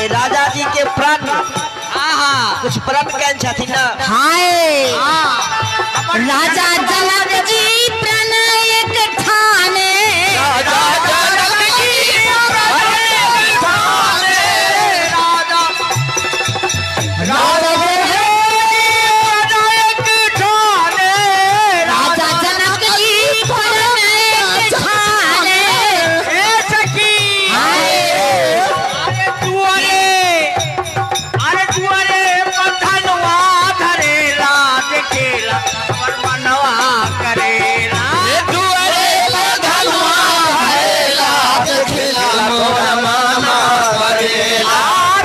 राजा जी के प्रण कुछ प्रण केन छथिन ना। हाय राजा जनक जी प्रण एक ठाने, राजा जनक जी प्रण एक ठाने, राजा राजा एक ठाने, राजा जनक जी प्रण एक ठाने। ए सखी अरे दुआरे, अरे दुआरे बंधनवा धरेला देखेला हमर मनवा करेला, दुआरे बंधनवा धरेला देखेला मोर मनवा करेला,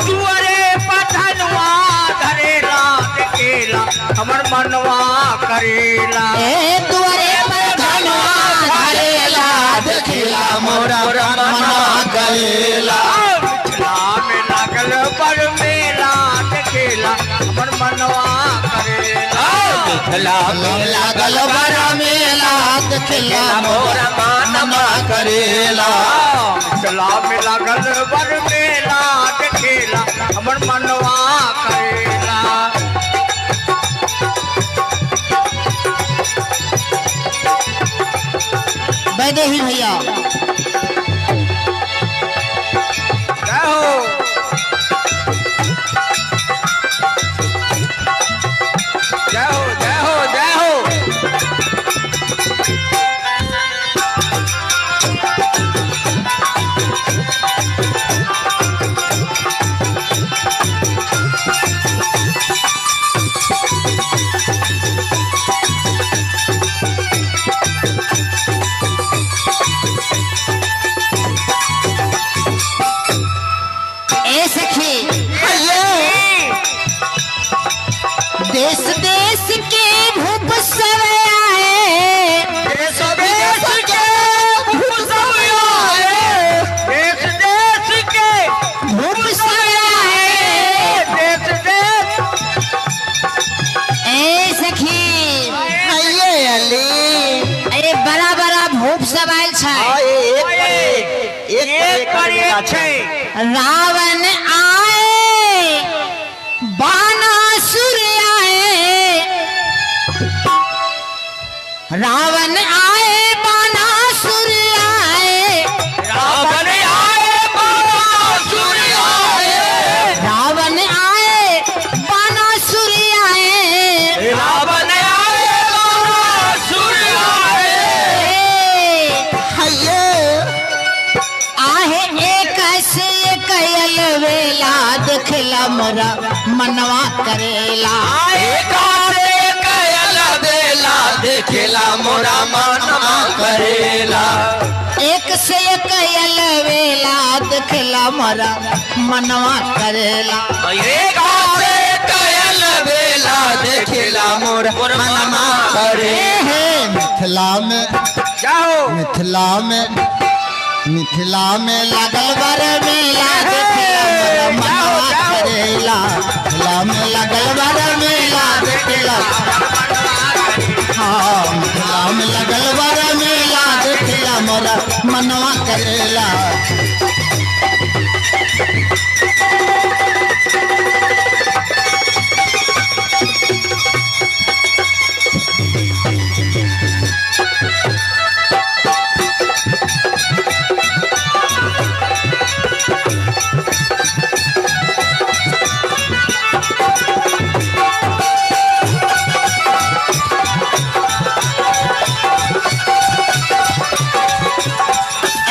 दुआरे बंधनवा धरेला देखेला हमर मनवा करेला, ए दुआरे बंधनवा धरेला देखेला मोर मनवा करेला, मिथिला में लागल बड़ मेला देखेला हमर मनवा करेला, मिथिला में लागल बड़ मेला देखेला मोर मनवा करेला, मिथिला में लागल बड़ मेला देखेला हमर मनवा करेला। वैदेही भैया जय हो। जय हो जय हो जय हो। ए सखी देश देश के भूप सब आए, देश देश के भूप सब आए, देश देश के भूप सब आए, देश देश। ए सखी अली अरे बड़ा बड़ा भूप सब आयल छै। एक पर एक छै। रावण आए बाणासुर आए, रावण आए बाणासुर आए, रावण आए बाणासुर आए, रावण आए बाणासुर आए, रावण आए बाणासुर आए। आहे एक से एक अलवेला देखला मोरा मनवा करेला, एक से एक अलवेला देखेला मोरा मनवा करेला, एक से एक अलवेला देखला मोरा मनवा करेला, एक से एक अलवेला देखेला मोरा मनवा करेला। मिथिला में जाओ मिथिला में मिथिला में लागल बर मेला देखला मोरा मनवा करेला, मिथिला में लागल बर मेला देखला, हाँ मिथिला में लागल बर मेला देखला मोरा मनवा करेला।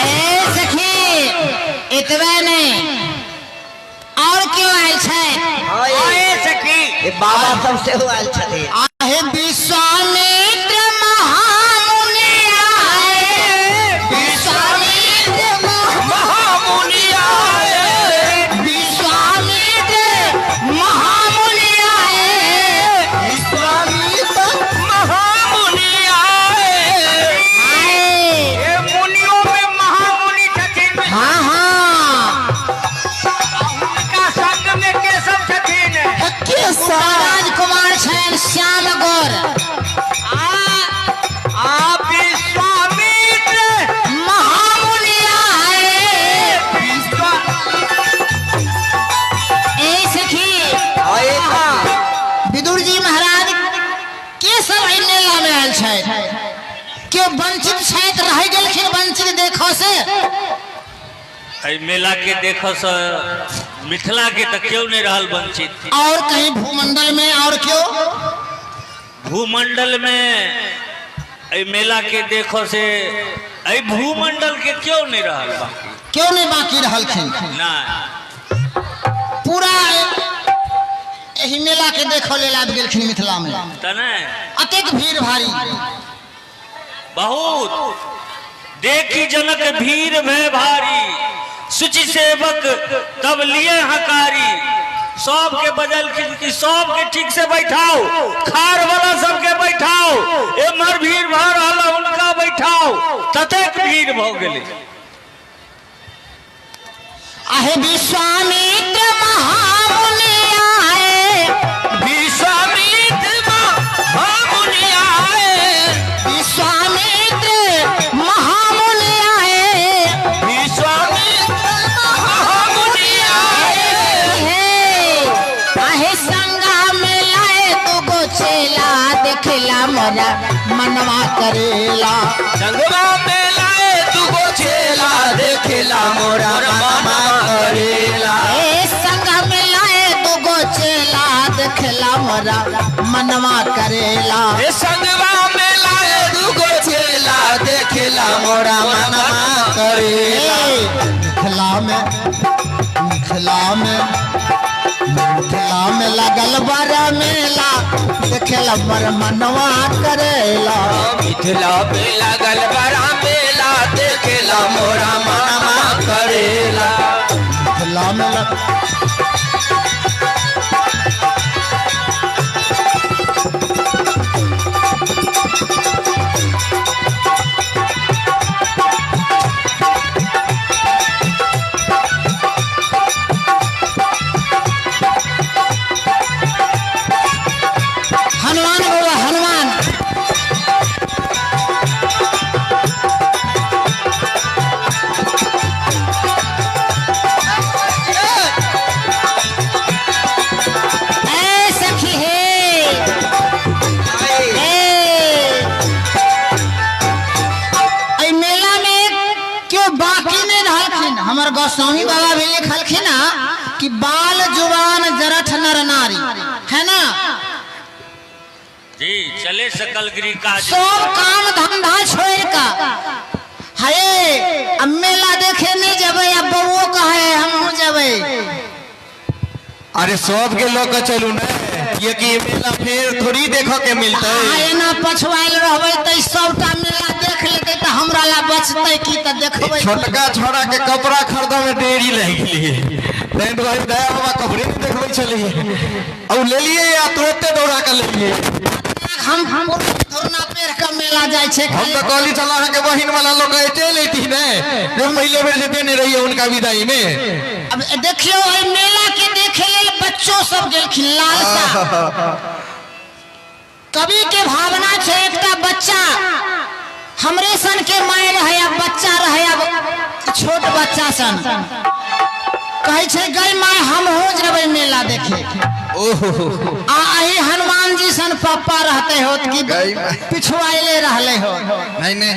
ए सखी एतबे नहीं और क्यों आयल छै? आए सखी बाबा सब सेहो आयल छथिन। आहे विश्वामित्र महामुनि आए, विश्वामित्र महामुनि आए, विश्वामित्र महामुनि आए, विश्वामित्र महामुनि आए। आए ये मुनियों में महामुनि छथिन। हाँ हाँ उनका संग में के सब छथिन? राजकुमार छनि श्याम गौर। आ विश्वामित्र महामुनि आए, विश्वा एहि मेला के देखऽ से मिथिला के तऽ केओ नहीं रहल वंचित। और कहीं भूमंडल में और क्यों? भूमंडल में एहि मेला के देखऽ से एहि भूमंडल के क्यों नहीं रहल बाकी? क्यों नहीं बाकी रहलखिन? नहीं। पूरा एहि मेला के देखऽ लेल आबि गेलखिन मिथिला में। तऽ नहि। अतेक भीड़ भारी। बहुत देखी जनक भीड़ भय भारी, शुचि सेवक तब लिए हकारी। सबके बजलखिन कि सबके ठीक से बैठाओ, खार वाला सबके बैठाओ, एम्हर भीड़ भऽ रहल है हुनका बैठाओ, ततेक भीड़ भऽ गेलै। आहे विश्वामित्र महामुनि आए, विश्वामित्र महामुनि आए, विश्वामित्र महामुनि आए, विश्वामित्र महामुनि आए। हे आहे संगा में लाए तो गो चेला देखला मोरा मनवा करेला। संगवा में लाए तू गो चेला देखला मोरा मनवा करेला। ए संगा में लाए तो गो चेला देखला मोरा मनवा करेला। ए संगवा में लाए तू गो चेला देखला मोरा मनवा करेला। मिथिला में, मिथिला में, मिथिला में लगल बड़ा मेला देखला मोर मनवा करेला। मिथिला में लगल बड़ा मेला देखला मोरा मनवा करेला। मिथिला में हनुमान बाबा हनुमान। ए सखी हे, ए एहि मेला में केओ बाकी नहीं रहलखिन। हमर गोस्वामी बाबा भी लिखलखिन ना कि बाल जुबान जरठ नर नारी, है ना? जी चले सकल गिरी काज। सब काम धंधा छोड़ का हे अब मेला देखे नहीं जबे, अब बउओ कहे हमहू जबे। अरे सब के लऽ के चलू ने, कियाकि ई मेला फेर थोड़ी देखऽ के मिलतै। आ एना पछुआयल रहबै तऽ सबटा मेला देख लेतै तऽ हमरा ला बचतै की? तऽ देखबै। छोटका छोड़ा के कपड़ा खरीदऽ में देरी लागि गेलियै, ताहि दुआरे दया बाबा कपड़े नहि देखबै छलियै। आ उ लेलियै आ तुरते दौड़ा के लेलियै। हम धुरना पेर के मेला जाइ छै। हम तऽ कहली छल अहाँके बहिन वाला लोग चलि अयती ने, जे पहिले बेर जे देने रहियै हुनका विदाई में। अब देखियौ एहि मेला के देखे लेल बच्चो सब गेलखिन लालसा। कवि के भावना छै एकटा बच्चा हमरे सन के माय रहे, अब बच्चा रहे, अब छोट बच्चा सन कहै छै गई my हमहूँ जेबै मेला देखे। आ अही हनुमान जी सन पप्पा रहते होत कि गई माय। पिछुआइले रहले हो। नहीं नहीं।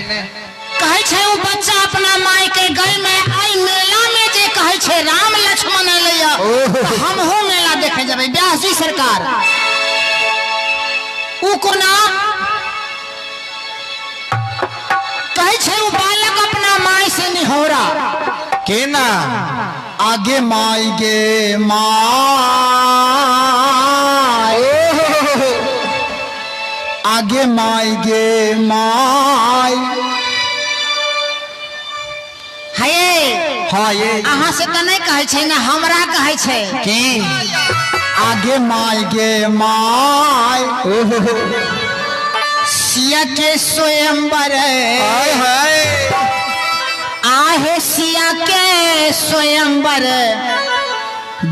कहै छै ओ बच्चा अपना माय के गई my I मेला में जे कहै छै राम लक्ष्मण एलैया तऽ हमहूँ मेला देखे जेबै। व्यास जी सरकार उ कोना कहै छै ओ बालक अपना माय से निहोरा केना? आगे माय गे my, आगे माय गे my. हे हाँ ये अहाँ से तऽ नहीं कहै छै ने, हमरा कहै छै की? आगे माय गे my Siya के स्वयंवर, हाय हाय। आहे सिया के स्वयंवर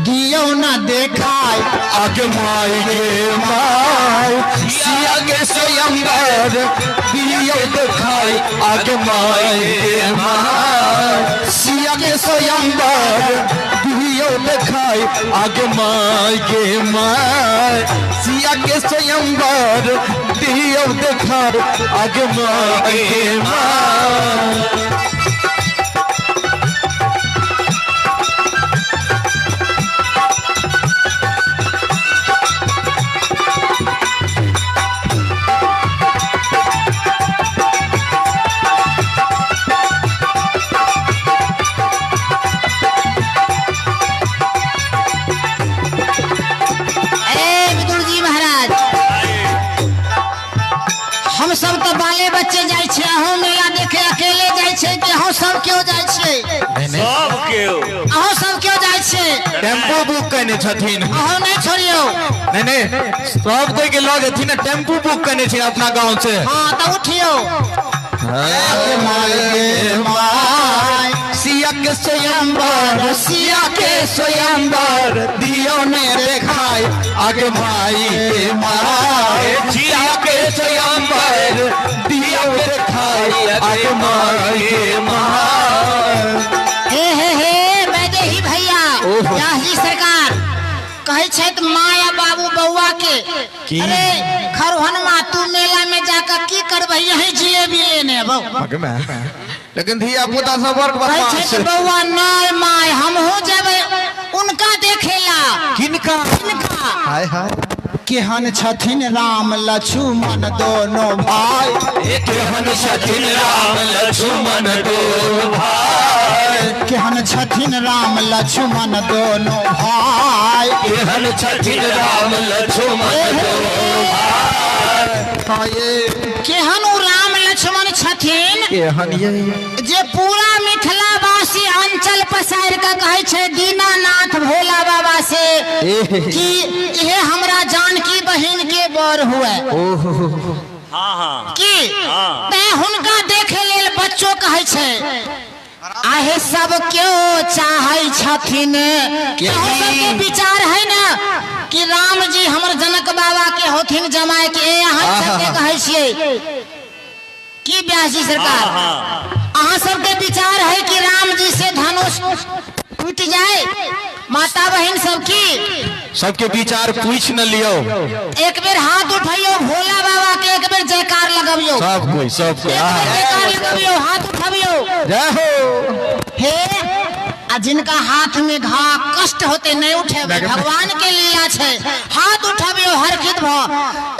दियो न देखाय। आगे माय गे my Siya के स्वयंवर दियो देखाय। आगे माय गे my Siya के स्वयंवर दियो देखाय। आगे माय गे my Siya के स्वयंवर दियो देखाय। आगे माय गे my. अहूँ मेला देखे अकेले जाइ छै कि अहूँ सब केओ जाइ छियै? नहीं नहीं, सब केओ। अहूँ सब केओ जाइ छियै? टेम्पू बुक केने छथिन। अहूँ नहि छोड़ियौ। नहीं नहीं, सब कोई के लऽ जेथिन ने, टेम्पू बुक केने छिन अपना गांव से। हाँ तऽ उठियौ। सिया के स्वयंवर, सिया के स्वयंवर दियो ने देखाय आगे भाई के माय। सिया के स्वयंवर दियो देखाय आगे माई के माय। हे हे हे वैदेही भैया, जी सरकार कहै छथि माय आ बाबू बौआ के, अरे खरहनमा तू मेला में जाकर की करबै, यही जिलेबी लेने अबौ। लेकिन धिया पुता सब वर्ग कहै बदमाश। छथि बौआ नहीं my, हमहूँ जेबै उनका देखेला। किनका? किनका? हाय हाय। केहन छथिन राम लक्ष्मण दोनों भाई। केहन छथिन राम लक्ष्मण दोनों भाई। केहन छथिन राम लक्ष्मण दोनों भाई। केहन छथिन राम लक्ष्मण दोनों भाई। केहन उ राम लक्ष्मण छथिन केहन ये जे पूरा मिथिलावासी अंचल पसारि कऽ कहै छै दीनानाथ भोला बाबा से कि इहे हमरा जानकी बहिन के बर हुए। हाँ हाँ की तैं हुनका देखे लेल बच्चो कहै छै आहे सब क्यों चाहै छथिन। अहूँ सबके विचार है ना कि राम जी हमर जनक बाबा के होथिन जमाय के, अहाँ सबके कहै छियै की व्यास जी सरकार? अहाँ सबके विचार है कि राम जी से धनुष टूट जाए माता बहन सब की? सबके विचार पूछ न लियो। एक बेर हाथ उठैयो भोला बाबा के, एक बेर जयकार लगबियो। सब कोई सब कोई एक बेर जयकार लगबियो, हाथ उठबियो। जय हो। हे आ जिनका हाथ में घा कष्ट होते नहीं उठेबै, भगवान के लीला छै, हाथ उठबियो हरखित भ।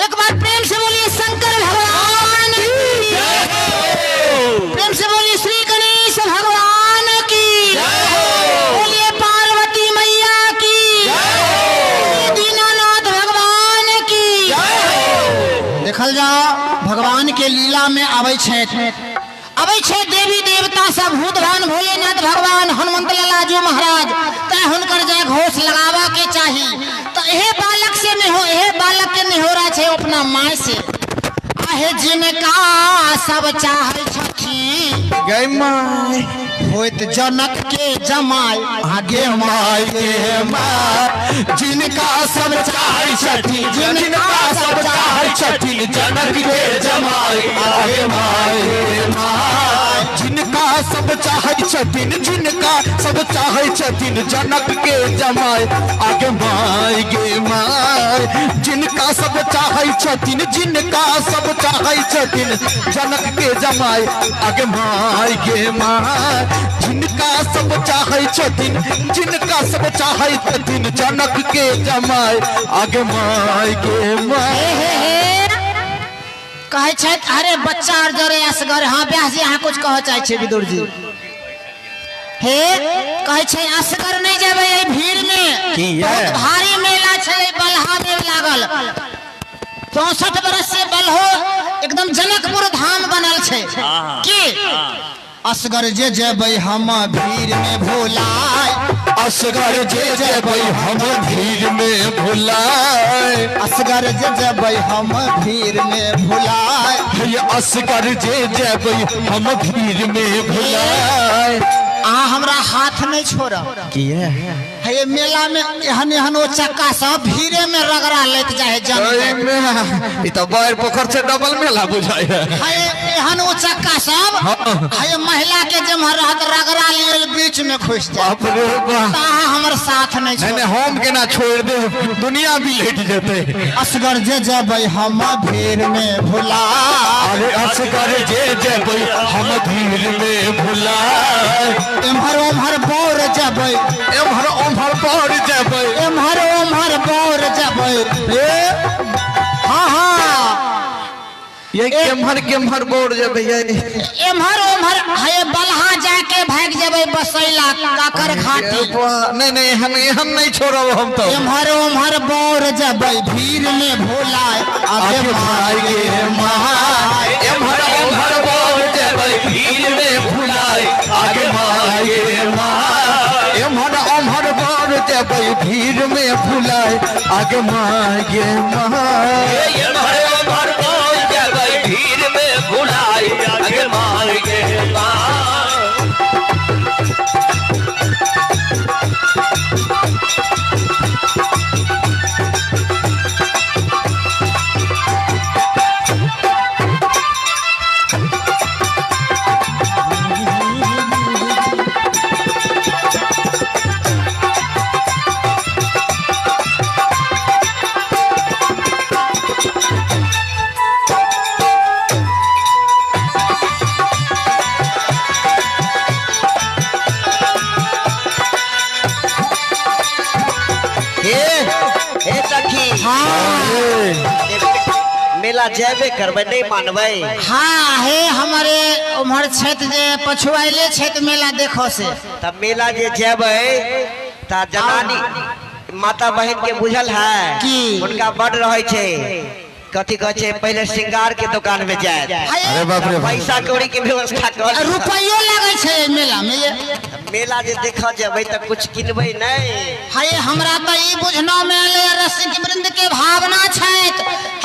एक बार प्रेम से बोलिए शंकर भगवान की, प्रेम से बोलिए श्री गणेश भगवान की, बोलिए पार्वती मैया की, दीनानाथ भगवान की। देखल जाओ भगवान के लीला में आबै छथि, अबै छै देवी देवता सब, भूतभान भोलेनाथ भगवान हनुमंत लालाजू महाराज, तैं हुनकर जय घोष लगाबऽ के चाही। तऽ एहे बालक से नहीं हो, एहे बालक के निहोरा छै अपना माय से, आहे जिनका सब चाहै छथिन गई my होइत जनक के जमाय आगे माय के my. जिनका सब चाहै छथिन, जिनका सब चाहै छथिन जनक के जमाय आगे माय के my. जिनका सब चाहै छथिन, जिनका सब चाहै छथिन जनक के जमाय आगे माय गे my. जिनका सब चाहै छथिन, जिनका सब चाहै छथिन जनक के जमाय आगे माय गे my. जिनका सब चाहै छथिन, जिनका सब चाहै छथिन जनक के जमाय आगे माय गे my. कहै छथि अरे बच्चा और जरे असगर। हाँ व्यास जी अहाँ कुछ कहऽ चाहै छियै विदुर जी? हे कहै छै असगर नहि जेबै एहि भीड़ में, बहुत भारी मेला छै बलहा में लागल, 64 बरस से बलहो एकदम जनकपुर धाम बनल छै। की असगर जे जेबै हम भीड़ में भुलाय। असगर जे जेबै हम भीड़ में भुलाय। असगर जे जेबै हम भीड़ में भुलाय। असगर जे जेबै हम भीड़ में भुलाय। अहाँ हमरा हाथ नहीं छोड़ब। किया? हे मेला में एहन एहन ओ चक्का सब भीड़े में रगड़ा लेत जाए है जन। ई तो बाहर पोखर से डबल मेला बुझाय है। हे एहन ओ चक्का सब हे महिला के जेम्हर रहत रगड़ा लिए बीच में घुस जाए। बाप रे बाप। अहाँ हमर साथ नहीं छोड़। नहीं हम केना छोड़ दे, दुनिया भी लेट जेते। असगर जे जेबै हम भीड़ में भुला। अरे असगर जे जेबै हम भीड़ में भुला। एम्हर ओम्हर बौर जेबै, एम्हर ओम्हर बौर जेबै, एम्हर ओम्हर बौर जेबै। ए हाँ हाँ ये केम्हर केम्हर बौर जेबै, एम्हर ओम्हर हे बलहा जाके भाग जेबै बसैला काकर घाटी। नहीं नहीं एहन एहन नहीं छोड़ब हम तो। एम्हर ओम्हर बौर जेबै भीड़ में भुलाय आगे भाई गे my. एम्हर ओम्हर बौर एम्हर जेबै भीड़ में भुलाय आगे माँ गे माँ। एम्हर ओम्हर जेबै भीड़ में भुलाय आगे माँ गे माँ। मेला जेबे करबै नहीं मानबै। हाँ हे हमारे उम्हर क्षेत्र जे पछुआइले क्षेत्र मेला देखो से तब मेला जे जेबै ता जनानी माता बहन के बुझल है की उनका बड़ रहे छै कथी कहै छै पहले श्रृंगार के दुकान में जाए। अरे बाप रे, पैसा कौड़ी के व्यवस्था कर, रुपयो लगे छै मेला में। मेला जे देखऽ जेबै त कुछ किनबै नहीं। हाय हमरा त ई बुझना में एलै रसिक वृंद के भावना छै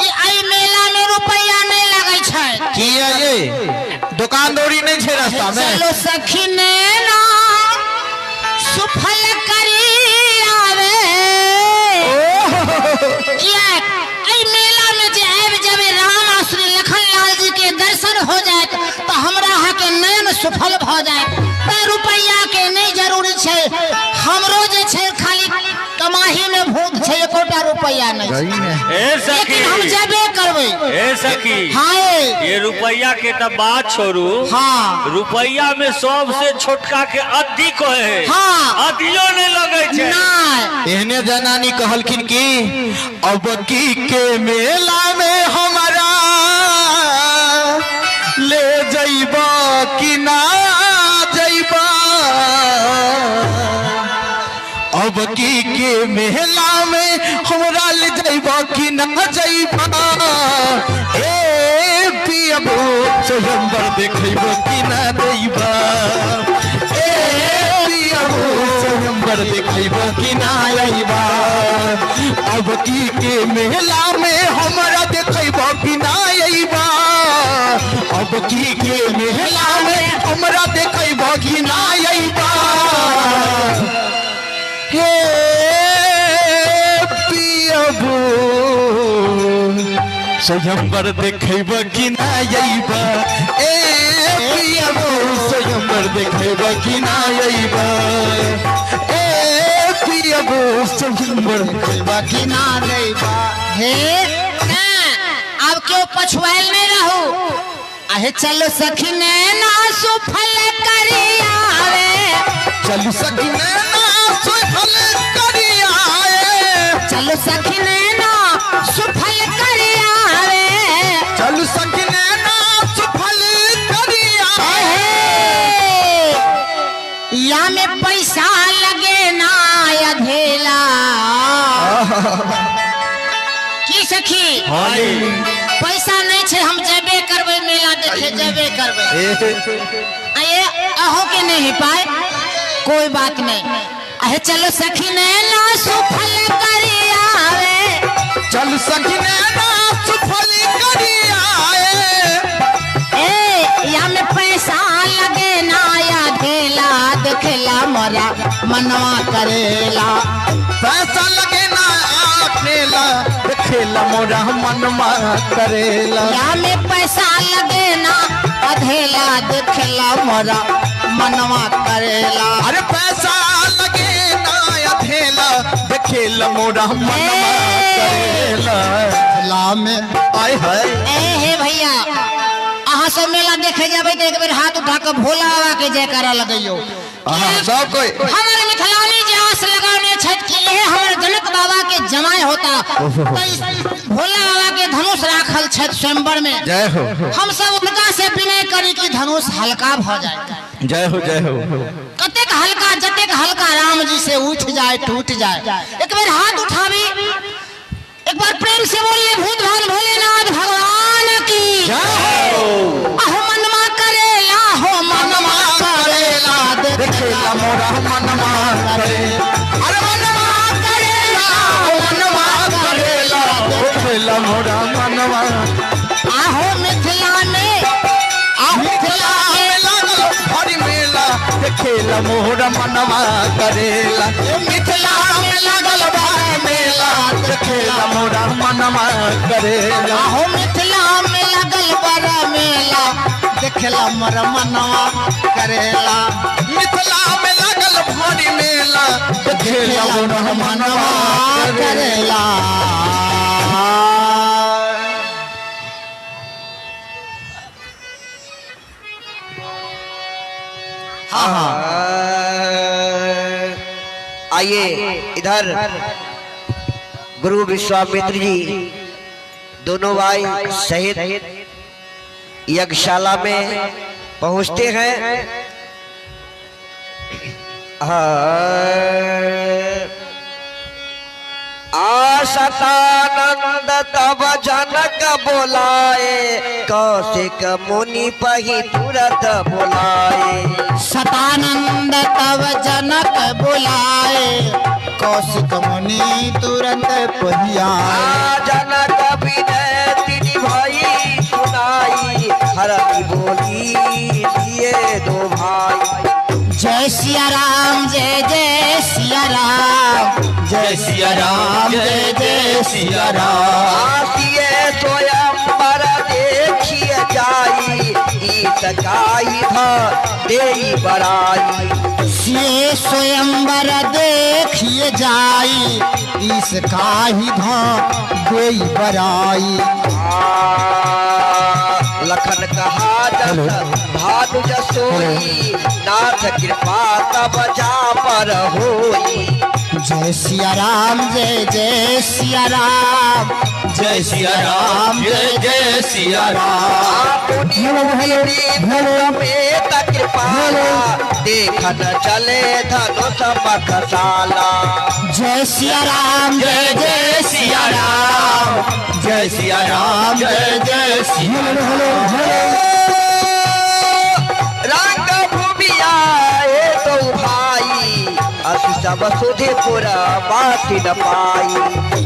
कि एहि मेला में रुपया नहीं लगे छै। किया ये दुकान दौरी नहीं छै रास्ता में। चलो सखी नैना सुफल करी आवे किया एहि मेला में जे आबि जेबै राम आ श्री लखन लाल जी के दर्शन हो जायत त हमरा अहाँ के नयन सुफल भ जायत। रुपया के नहीं जरूरी छै, हमरो जे छै खाली कमाही में भूत छै, एकोटा रुपया नहीं। ए सखी लेकिन हम जेबे करबै। ए सखी हाय ये रुपया के त बात छोड़ू। हाँ रुपया में सबसे छोटका के अद्धी कहे है। हाँ अद्धियो नहीं लगे छै। नहीं एहने जनानी कहलखिन कि अब की के मेला में हमारा ले जइबा कि ना जइबा, अब की के मेला में हमरा ले जइबा कि ना जइबा, ए पियबो स्वयंवर देखइबो कि ना जइबा, ए पियबो स्वयंवर देखइबो कि ना अइबा, अब की के मेला में हमरा देखइबो कि ना अइबा, अब की के मेला में हमरा देखइबो कि ना अइबा, हे पियबो स्वयंवर देखइबो कि ना अइबा, ए पियबो स्वयंवर देखइबो कि ना अइबा, ए पियबो स्वयंवर देखइबो कि ना अइबा। हे अब क्यों पछुआइल नहीं रहू। अहे चलो सखी नैना सुफल करी आवे, चलो सखी नैना सुफल करी आवे, चलो सखी नैना सुफल करी आवे, चलो सखी नैना सुफल करी आवे। या में पैसा लगे ना अधेला की सखी पैसा नहीं छे हम जेबे करबै मेला देखे जेबे करबै। अये अहो के नहीं पाए कोई बात नहीं। अहे चलो सखी नैना सुफल करी आवे, चलो सखी नैना सुफल करी आवे, ए या में पैसा लगे ना अधेला देखला मोरा मनवा करेला, पैसा लगे ना अधेला देखला मोरा मनवा करेला, या में पैसा लगे ना अधेला देखला मोरा मनवा करेला। अरे पैसा लगे ना अधेला देखला मोरा मनवा करेला। ला में आए है ए हे भैया अहाँ सब मेला देखे जाबै त एक बेर हाथ उठा के भोला बाबा के जयकारा लगैयो। सब कोई हमारे मिथिलानी जे आस लगाने छथि कि ये हमर जनक बाबा के जमाय होता तो भोला बाबा के धनुष राखल छथि स्वयंवर में। जय हो। हम सब उनका से विनय करी कि धनुष हल्का भ जाए। जय हो जय हो। कतेक हल्का जतेक हल्का राम जी से उठ जाए टूट जाए। एक बार हाथ उठावी, एक बार प्रेम से बोलिए भूत भान भोलेनाथ भगवान की जय हो। अहो मनमा करेला हो मनमा करेला देखेला मोरा मनमा करे। अरे देखेला मोर मनवा करेला। मिथिला में लगल बा मेला देखेला मोरा मनवा करेला। हो मिथिला में लगल बड़ा मेला देखेला मोर मनवा करेला। मिथिला में लगल भारी मेला देखेला मोरा मनवा करेला। आइए इधर गुरु विश्वामित्र जी दोनों भाई सहित यज्ञशाला में पहुंचते हैं। आशतानंद तब जनक बोलाए, कौशिक मुनि पही तुरंत बोलाए। शतानंद तब जनक बोलाए, कौशिक मुनि तुरंत पहियाए। जनक विनय तिनि भाई सुनाई, हरति बोली दिए दो भाई। जय सिया राम जय जय सिया राम, जय सिया राम जय जय सिया राम। आसिए स्वयंवर देखिए जाई, ईत गाई ध देई बड़ाई। सिए स्वयंवर देखिए जाई, इस काही ध देई बड़ाई। लखन कहा जस भानु जसोई, नाथ कृपा तब जा पर होई। जय सिया राम जय जय सिया राम, जय सिया राम जय जय सिया राम। देखन चले धनुष मखसाला। जय सिया राम जय जय सिया राम, जय सिया राम जय जय सिया राम। रंग भूमि आए तो भाई, अस सब सुधीपुर बासी न पाई।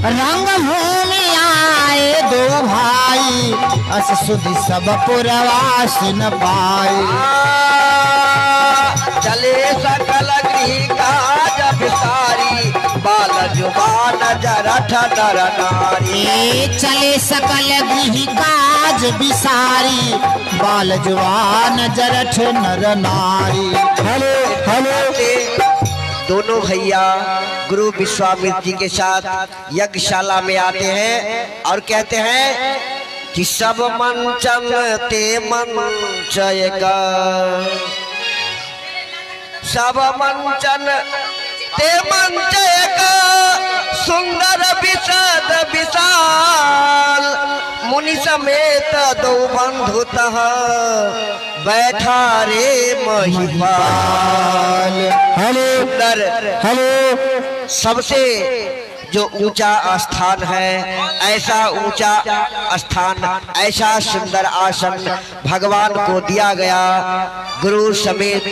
रंग भूमि आए दो भाई, अस सुधि सब पुरवास न पाई। चले सकल गृह काज बिसारी, बाल जुबान जरठ नर नारी। चले सकल गृह काज बिसारी, बाल जुबान जरठ नर नारी। Hello hello. दोनों भैया गुरु विश्वामित्र जी के साथ यज्ञशाला में आते हैं और कहते हैं कि सब मंचन ते मंचय का, सब मंचन ते मंचय का, सुंदर विशद विशाल, मुनि समेत दो बंधु तह बैठा रे महिपाल। हेलो सुंदर हेलो। सबसे जो ऊंचा स्थान है, ऐसा ऊंचा स्थान, ऐसा सुंदर आसन भगवान को दिया गया। गुरु समेत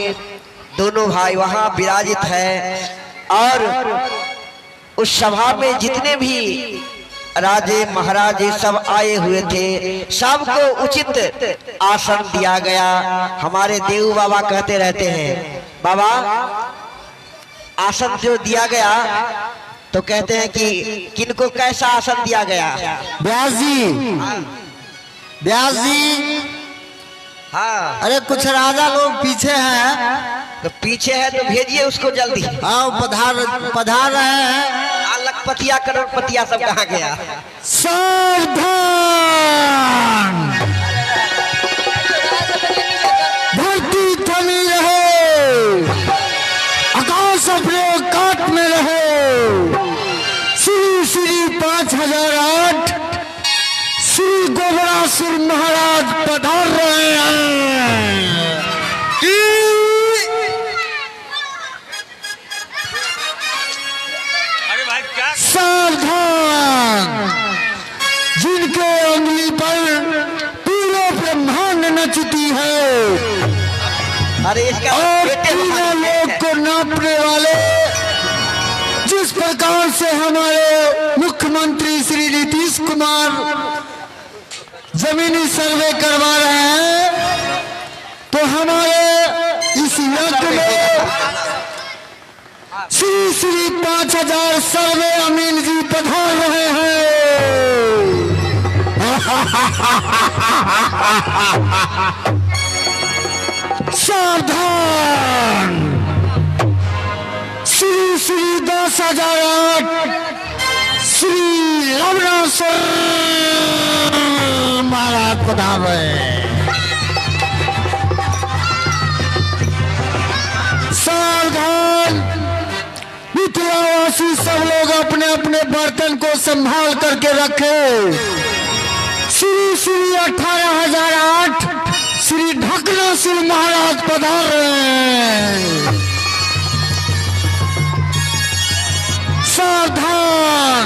दोनों भाई वहां विराजित है और उस सभा में जितने भी राजे महाराजे सब आए हुए थे, सबको उचित आसन दिया गया। हमारे देव बाबा कहते रहते हैं, बाबा आसन जो दिया गया तो कहते हैं कि किनको कैसा आसन दिया गया। व्यास जी, व्यास जी, हाँ अरे कुछ राजा लोग पीछे हैं, तो पीछे है तो भेजिए उसको जल्दी। हाँ पधार पधार रहे हैं। लखपतिया करोड़पतिया सब कहाँ गया। सावधान, धरती थमी रहे, आकाश अपने काट में रहे। श्री श्री 5008 श्री गोबरासुर महाराज पधार रहे हैं। अरे भाई क्या सावधान, जिनके उंगली पर पूरा ब्रह्मांड नचती है अरे इसका और तीनों लोग को नापने वाले, जिस प्रकार से हमारे मुख्यमंत्री श्री नीतीश कुमार जमीनी सर्वे करवा रहे हैं, तो हमारे इस यज्ञ में श्री श्री 5000 सर्वे अमीन जी पधार रहे हैं। सावधान, श्री श्री 10,008 श्री लवणासुर महाराज पधारे। सावधान मिथिलावासी सब लोग अपने अपने बर्तन को संभाल करके रखें। श्री श्री 18,008 श्री ढकनासुर महाराज पधार रहे हैं। सावधान,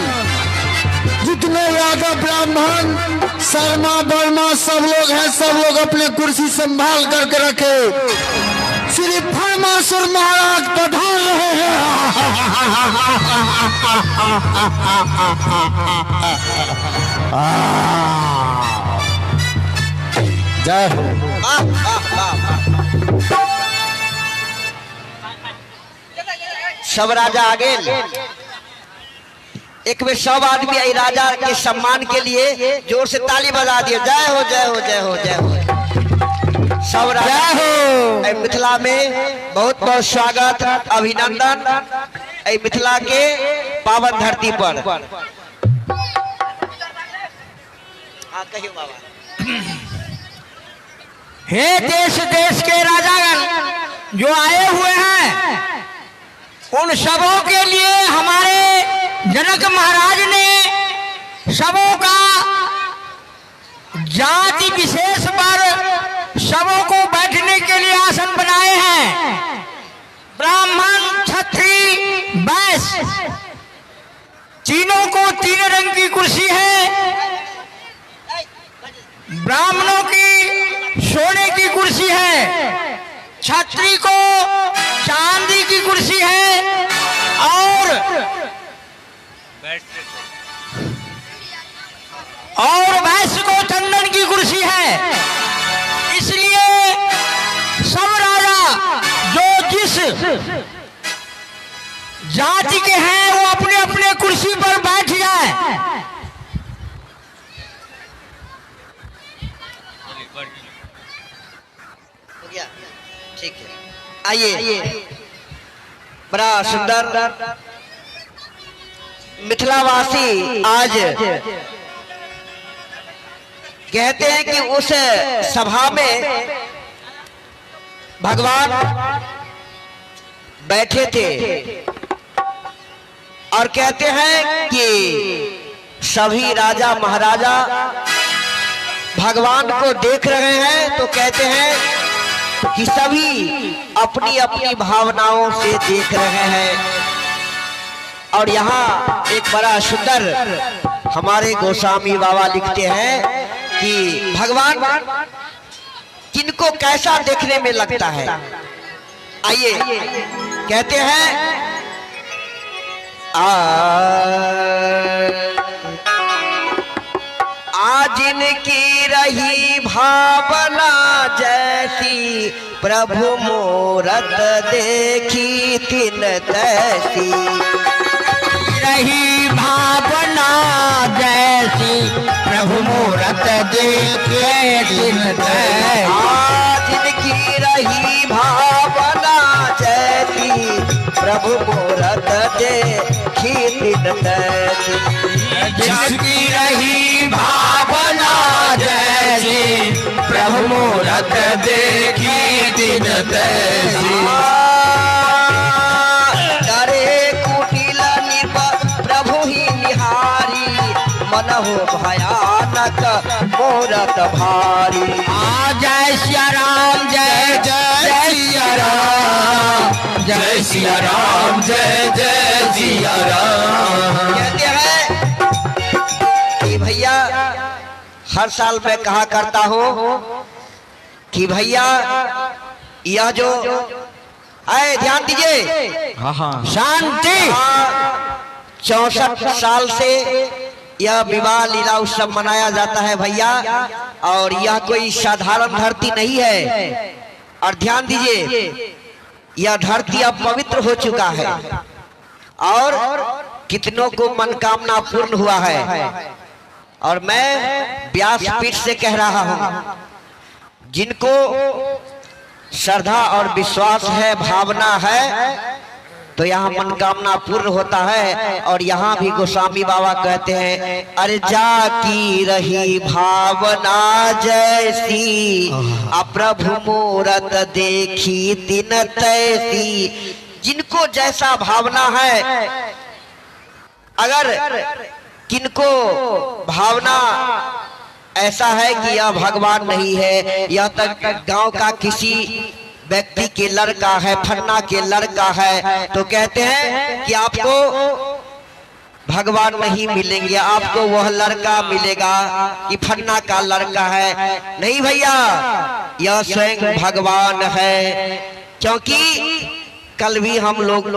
जितने यादव ब्राह्मण शर्मा वर्मा सब लोग हैं, सब लोग अपने कुर्सी संभाल करके रखे। श्री फरमासुर महाराज पधार रहे हैं। जय हो। सब राजा आगे एक में सब आदमी आई राजा के सम्मान के लिए जोर से ताली बजा दिए। जय हो जय हो जय हो जय हो सब राजा हो। मिथिला में बहुत बहुत स्वागत अभिनंदन मिथिला के पावन धरती पर। हाँ कहियो बाबा। हे देश देश के राजागण जो आए हुए हैं, उन सबों के लिए हमारे जनक महाराज ने सबों का जाति विशेष पर सबों को बैठने के लिए आसन बनाए हैं। ब्राह्मण, क्षत्रिय, वैश्य, तीनों को तीन रंग की कुर्सी है। ब्राह्मणों की सोने की कुर्सी है, क्षत्रिय को चांदी की कुर्सी है और वैश्य को चंदन की कुर्सी है। इसलिए सब राजा जो जिस जाति के हैं वो अपने अपने कुर्सी पर बैठ जाए। हो गया, ठीक है। आइए, बड़ा सुंदर मिथिलावासी आज कहते हैं कि उस सभा में भगवान बैठे थे और कहते हैं कि सभी राजा महाराजा भगवान को देख रहे हैं, तो कहते हैं कि सभी अपनी अपनी भावनाओं से देख रहे हैं। और यहाँ एक बड़ा सुंदर हमारे गोस्वामी बाबा लिखते हैं कि भगवान किनको कैसा देखने में लगता है। आइए कहते हैं, आज इनकी रही भावना जैसी, प्रभु मूरत देखी तिन तैसी। रही भावना जैसी, प्रभु मूरत देखे तिन तैसी। आज इनकी रही भावना जैसी, प्रभु मूरत देखी तिन तैसी। जिसकी रही भावना जैसी, प्रभु मूरत देखी तिन तैसी। डरे कुटिल नृप प्रभु ही निहारी, मनहु भयानक मूरत भारी। जय सिया राम जय जय सिया राम, जय सिया राम जय जय सिया राम। कहते हैं कि भैया हर साल मैं कहा करता हूँ कि भैया यह जो आए ध्यान दीजिए, शांति। 64 साल से यह विवाह लीला उत्सव मनाया जाता है भैया, और यह कोई साधारण धरती नहीं है। और ध्यान दीजिए, यह धरती अब पवित्र हो चुका है और कितनों को मनकामना पूर्ण हुआ है। और मैं व्यासपीठ से कह रहा हूं, जिनको श्रद्धा और विश्वास है, भावना है, तो यहाँ मनकामना पूर्ण होता है। और यहाँ भी गोस्वामी बाबा कहते हैं, अरे जा की रही भावना जैसी, अप्रभु मूरत देखी तिन तैसी। जिनको जैसा भावना है, अगर किनको भावना ऐसा है कि यह भगवान नहीं है, यह तक गांव का किसी व्यक्ति के लड़का है, फन्ना के लड़का है, तो कहते हैं कि आपको भगवान नहीं मिलेंगे, आपको वह लड़का मिलेगा कि फन्ना का लड़का है। नहीं भैया, यह स्वयं भगवान है। क्योंकि कल भी हम लोग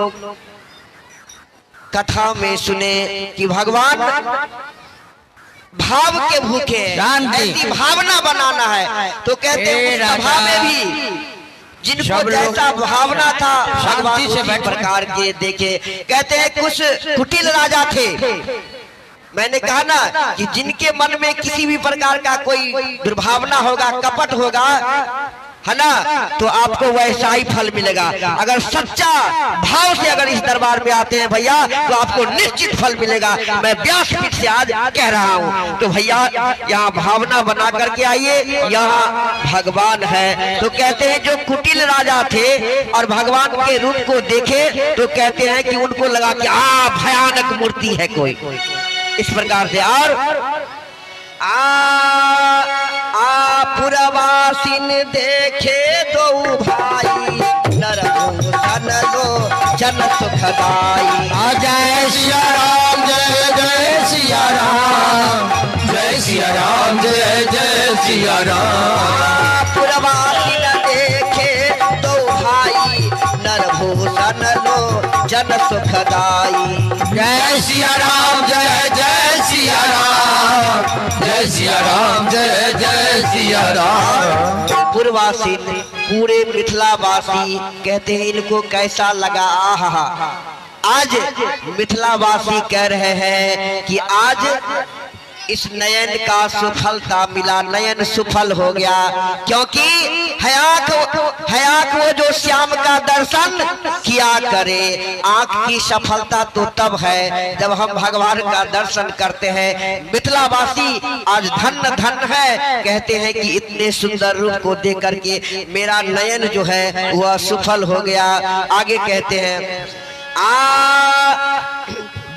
कथा में सुने कि भगवान भाव के भूखे हैं, ऐसी भावना बनाना है। तो कहते हैं सभा में भी जिनको जैसा भावना था भगवान उसी प्रकार के देखे। कहते हैं कुछ कुटिल राजा थे, मैंने कहा ना कि जिनके मन में किसी भी प्रकार का कोई दुर्भावना होगा, कपट होगा, है ना, तो आपको वैसा ही फल मिलेगा। अगर सच्चा भाव से अगर इस दरबार में आते हैं भैया, तो आपको निश्चित फल मिलेगा। मैं व्यासपीठ से आज कह रहा हूं। तो भैया यहाँ भावना बना करके आइए, यहाँ भगवान है। तो कहते हैं जो कुटिल राजा थे और भगवान के रूप को देखे, तो कहते हैं कि उनको लगा कि आ भयानक मूर्ति है कोई, इस प्रकार से। और आ आ पुरवासिन देखे दो भाई, नरभूषण लो जन सुखदाई। जय सिया राम, जय जय सिया राम, जय सिया राम, जय जय सिया राम। पुरवासिन देखे दो भाई, नरभूषण लो जन सुखदाई। जय सिया राम, जय जय सिया राम, जय सिया राम, जय जय सिया राम। पुरवासी पूरे मिथिलावासी कहते हैं इनको कैसा लगा। आहा, आज मिथिलावासी कह रहे हैं कि आज इस नयन का सफलता मिला, नयन सफल हो गया। क्योंकि हयाक वो जो श्याम का दर्शन किया करे। आंख की सफलता तो तब है जब हम भगवान का दर्शन करते हैं। मिथिलावासी आज धन्य धन्य है, कहते हैं कि इतने सुंदर रूप को देख करके मेरा नयन जो है वह सफल हो गया। आगे कहते हैं, आ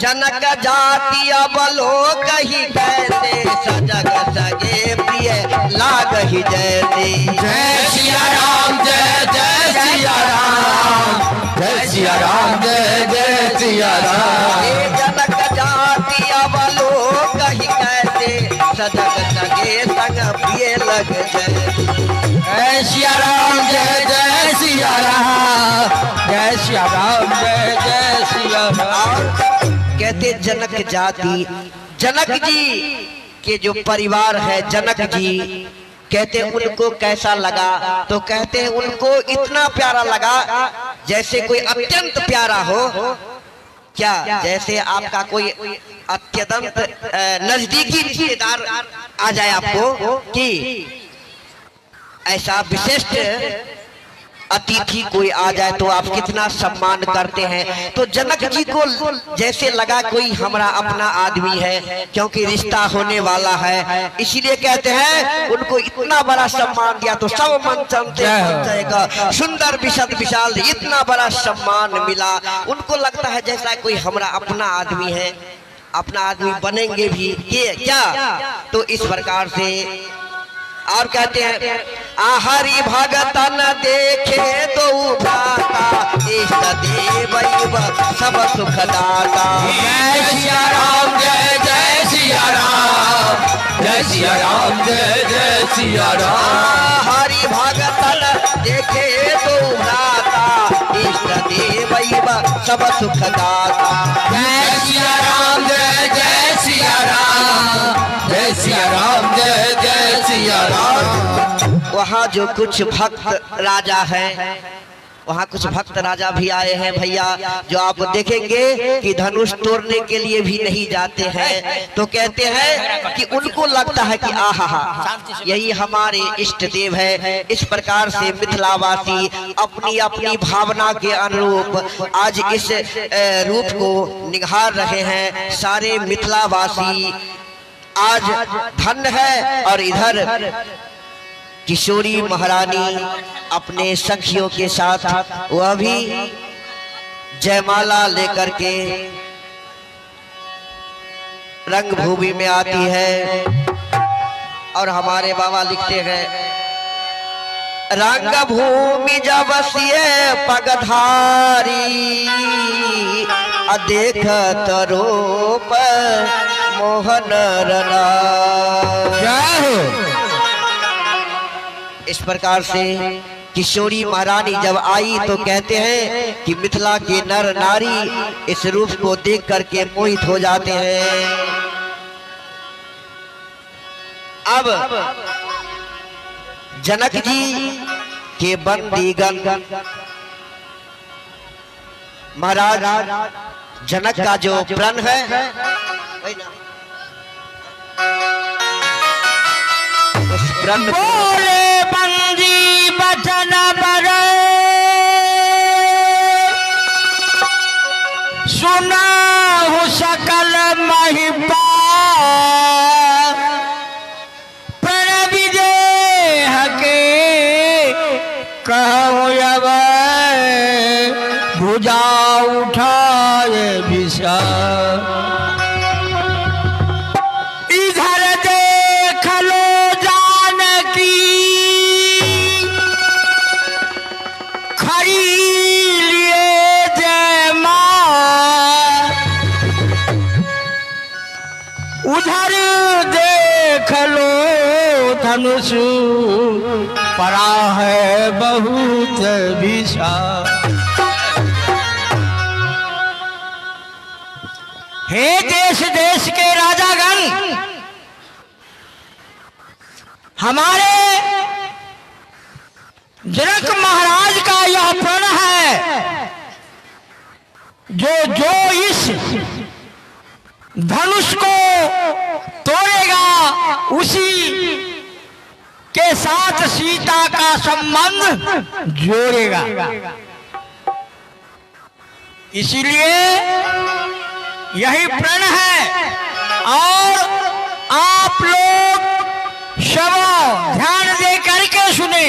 जनक जाति अबलो कही कैसे, सजग सगे प्रिय लागहि जैसे। जय सिया राम, जय जय सिया राम, जय सिया राम, जय जय सिया राम। जनक जाति अबलो कही कैसे, सजग सगे संग प्रिय लग जैसे। जय सिया राम, जय जय सिया राम, जय सिया राम, जय जय सिया राम। कहते जनक जाति, जनक जी के जो परिवार है, जनक जी कहते उनको कैसा लगा, तो कहते हैं उनको इतना प्यारा लगा जैसे कोई अत्यंत प्यारा हो। क्या जैसे आपका कोई अत्यंत नजदीकी रिश्तेदार आ जाए आपको, कि ऐसा विशिष्ट अतिथि कोई आ जाए तो आप कितना सम्मान करते हैं। तो जनक जी को जैसे लगा कोई हमारा अपना आदमी है, क्योंकि रिश्ता होने वाला है, इसीलिए कहते हैं उनको इतना बड़ा सम्मान दिया। तो सब मन चलते सुंदर विशद विशाल इतना बड़ा सम्मान मिला, उनको लगता है जैसा कोई हमारा अपना आदमी है, अपना आदमी बनेंगे भी ये क्या। तो इस प्रकार से और कहते हैं, आहरी भगतन देखे तो भ्राता, इष्ट देव सब सुखदाता। जय सिया राम, जय जय सिया राम, जय सिया राम, जय जय सिया राम। हरि भगतन देखे तो भ्राता, इष्ट देव सब सुखदाता। जय सिया राम, जय जय सिया राम, जय सिया राम, जय जय सिया राम। वह वहाँ जो कुछ भक्त राजा हैं, वहाँ कुछ भक्त राजा भी आए हैं भैया, जो आप देखेंगे कि धनुष तोड़ने के लिए भी नहीं जाते हैं, तो कहते हैं कि उनको लगता है कि आहा यही हमारे इष्ट देव है। इस प्रकार से मिथिलावासी अपनी अपनी भावना के अनुरूप आज इस रूप को निहार रहे हैं। सारे मिथिलावासी आज धन्य है। और इधर किशोरी महारानी अपने सखियों के साथ वह भी जयमाला लेकर के रंगभूमि में आती है। और हमारे बाबा लिखते हैं, रंगभूमि जब सिए पगधारी, देखत रूप मोहन रना। जय हो। इस प्रकार से किशोरी महारानी जब आई तो कहते हैं कि मिथिला के नर नारी इस रूप को देख करके मोहित हो जाते हैं। अब जनक जी के बंदीगण, महाराज जनक का जो प्रण है, उस प्रण बोले बंदी बचन बर सुना हो सकल महिपा, प्रण विदेह के कहूँ अब भुजा उठाए विषा। इधर देख लो जानकी खरी लिए जय मां, उधर देख लो धनुष पड़ा है बहुत विषा। हे देश देश के राजागण, हमारे जनक महाराज का यह प्रण है, जो जो इस धनुष को तोड़ेगा उसी के साथ सीता का संबंध जोड़ेगा। इसीलिए यही प्रण है। और आप लोग सब ध्यान दे करके सुने,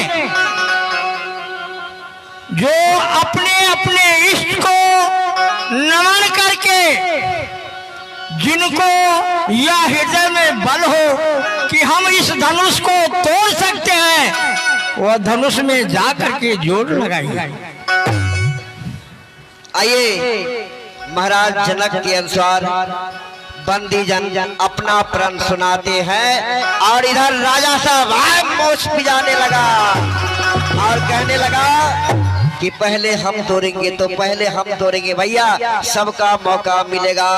जो अपने अपने इष्ट को नमन करके, जिनको यह हृदय में बल हो कि हम इस धनुष को तोड़ सकते हैं, वह धनुष में जा करके जोड़ लगाइए। आइए महाराज जनक के अनुसार बंदीजन अपना प्रण सुनाते हैं। और इधर राजा साहब मोछ पिजाने लगा और कहने लगा कि पहले हम तोड़ेंगे तो पहले हम तोड़ेंगे, भैया सबका मौका मिलेगा।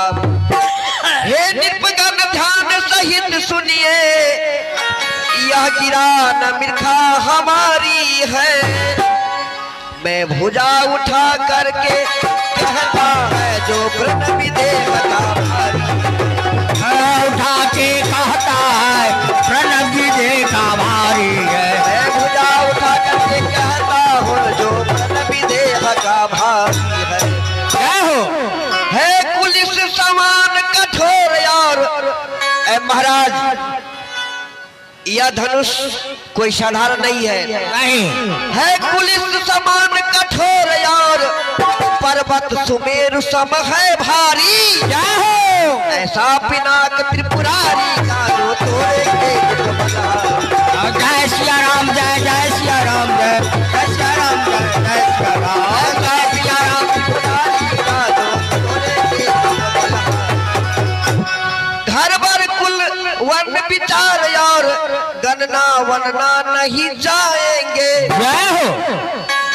हे नृपगण ध्यान सहित सुनिए, यह गिरा न मिर्खा हमारी है। मैं भुजा उठा करके कहता है जो प्रण विदेह का भारी, उठा के कहता है प्रण विदेह का भारी है। मैं भुजा उठा करके कहता हूँ जो प्रण विदेह का भारी है। जय हो। है कुलिस समान कठोर यार। ए महाराज, यह धनुष कोई साधारण नहीं है, नहीं है कुलिस समान कठोर यार, पर्वत सुमेरु सम है भारी। जय हो। ऐसा पिनाक त्रिपुरारी का जो तोड़ेंगे। जय सिया राम जय, जय सिया राम जय, जय सिया राम जय, जय सिया राम, ऐसा पिनाक त्रिपुरारी का जो तोड़ेंगे। घर पर कुल वन विचार यार, गणना वनना नहीं जाएंगे। जय हो।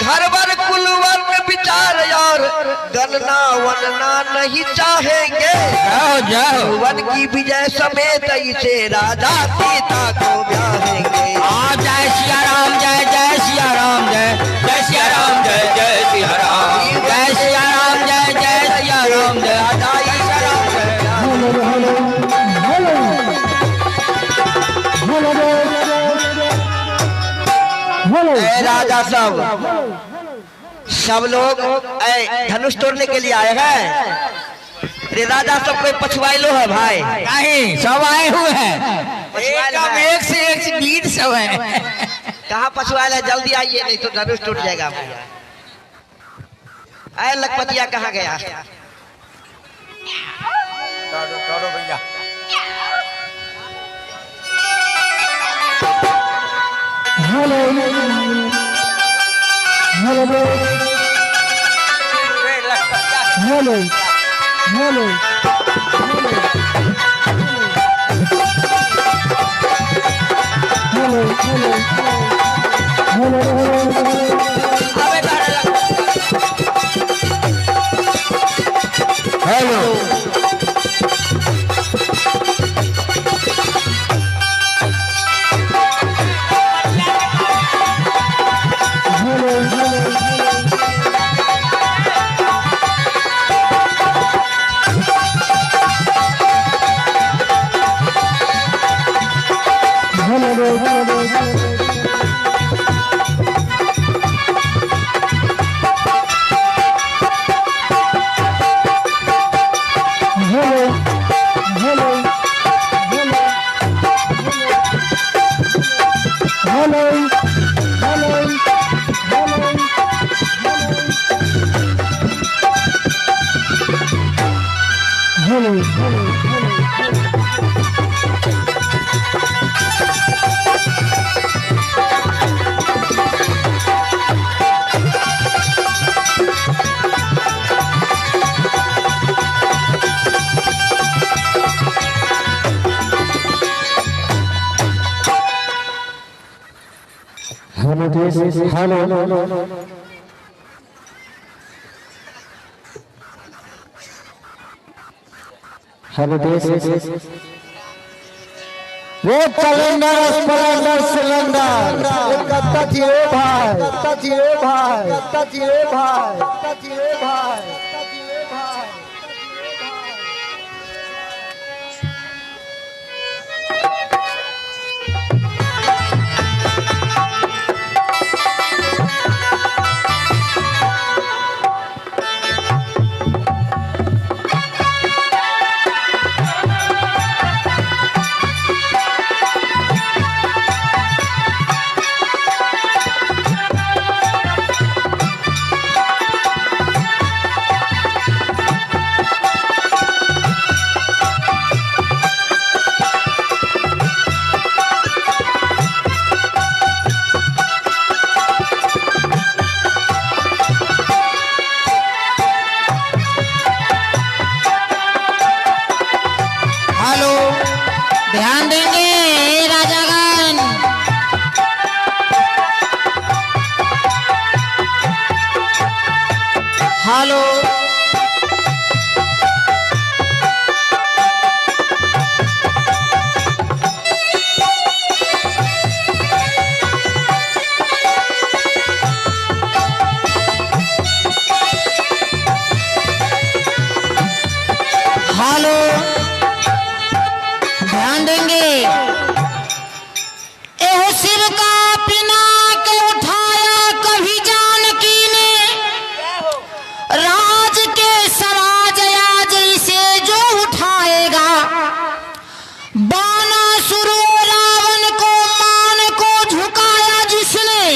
घर पर कुल वन विचार विचार और गणना वनना नहीं चाहेंगे। जाओ जाओ। भुवन की विजय समेत इसे राजा सीता को ब्याहेंगे। आ जय सिया राम जय जय सिया राम जय जय सिया राम जय जय सिया राम जय सिया राम जय जय सिया राम जय जय सिया राम जय। राजा सब सब लोग धनुष तोड़ने के लिए आए हैं। रे राजा सब कोई पछुआइलो है भाई? नहीं, सब आए हुए हैं। एक से एक वीर सब है। कहाँ पछुआइल है? जल्दी आइए नहीं तो धनुष टूट जाएगा। आए लखपतिया कहाँ गया? भैया hello hello hello hello hello hello hello. Hello hello वो कैलेंडर स्प्लेंडर सिलेंडर कत्ता जी रे भाई कत्ता जी रे भाई कत्ता जी रे भाई कत्ता जी रे भाई कत्ता जी रे भाई। ध्यान देंगे राजागण। हेलो हेलो, ध्यान देंगे। एह सिर का पिनाक उठाया कभी जानकी ने, राज के समाज आज इसे जो उठाएगा। बाणासुर रावण को मान को झुकाया जिसने,